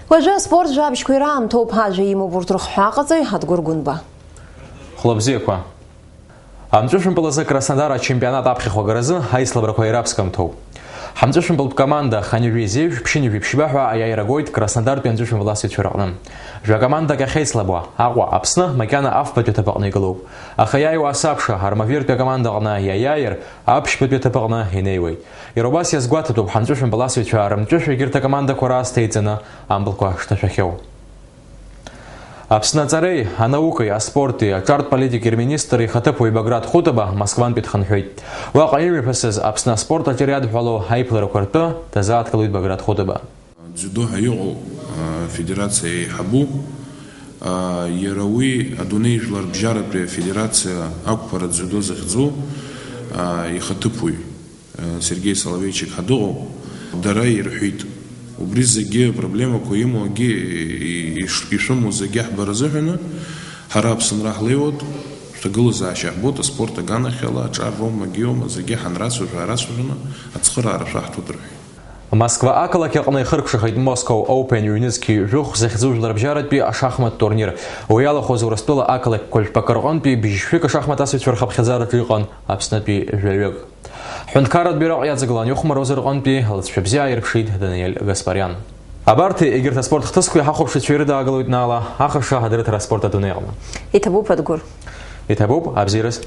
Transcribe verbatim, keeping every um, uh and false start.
Уажәы аспорт жәабжьқәа ираамҭоуп, ажәа имоуп урҭ рыхҳәааҟаҵаҩ Адгәыр Гәынба. Хәлабзиақәа. Амҵәышәымпыл азы Краснодар ачемпионат аԥхьахә агаразы аицлабрақәа ираԥскамҭоуп. Ҳамҵәышәымпылтә команда хынҩажәи зеижә, ԥшьынҩажәи ԥшьба ҳәа аиааира гоит Краснодартәи амҵәышәымпыл асыҩцәа рыҟны. Жәа-командак ахьеицлабуа, Аҟәа, Аԥсны, макьана афбатәи аҭыԥ аҟны игылоуп. Аха иааиуа асабша, Армавиртәи акомандаҟны иаиааир, аԥшьбатәи аҭыԥ аҟны инеиуеит. Иара убас иазгәаҭатәуп ҳамҵәышәымпыл асыҩцәа рымҵәышә егьырҭ акомандақәа раасҭа еиҵаны ампылқәа шҭашәахьоу. Аԥсны аҵареи, анаукеи, аспорти, аҿартә политики рминистр ихаҭыԥуаҩ Баграт Хәытаба Москвантәи дхынҳәит. Уаҟа имҩаԥысыз Аԥсны аспорт аҿы иадҳәалоу аиԥыларақәа ртәы дазааҭгылоит Баграт Хәытаба. Дзюдо ҳәа иҟоу, а, афедерациа еиҳабу, а, иара уи адунеи жәлар бжьаратәи афедерациа ақәԥара дзюдо захьӡу, а, ихаҭыԥуаҩ, а, Сергеи Соловейчик ҳәа дыҟоуп. Дара ирҳәеит, убри зегьы апроблемақәа имоугьы, и-, иш-, ишәымоу зегьы ҳбара азыҳәаны, ҳара Аԥсынра ҳлеиуеит, шәҭагылазаашьа ҳбоит, аспорт аганахьала, аҿар роума, агьиоума, зегьы ҳанрацәажәа, ҳарацәажәаны, ацхыраара шәаҳҭоит рҳәеит. Москва ақалақь аҟны ихыркәшахеит Moscow Open ҩнызқьи жәохә захьӡу жәларбжьаратәи ашахмат турнир. Уи иалахәыз Урыстәыла ақалақьқәа жәпакы рҟынтәи бжьшәҩык ашахмат асыҩцәа рхыԥхьаӡараҿы иҟан Аԥснытәи жәаҩык. Ҳҳәынҭқарратә биуроҟ иаҵагылан ихәмаруазар рҟынтәи лҵшәыбзиа аирԥшит Даниель Гаспариан. Абарҭи егьырҭ аспорт хҭысқәеи ҳахәаԥшцәа ирыдаагалоит наала ахаша ҳадырраҭара аспорт адунеи аҟны. Иҭабуп, Адгәыр. Иҭабуп, абзиараз.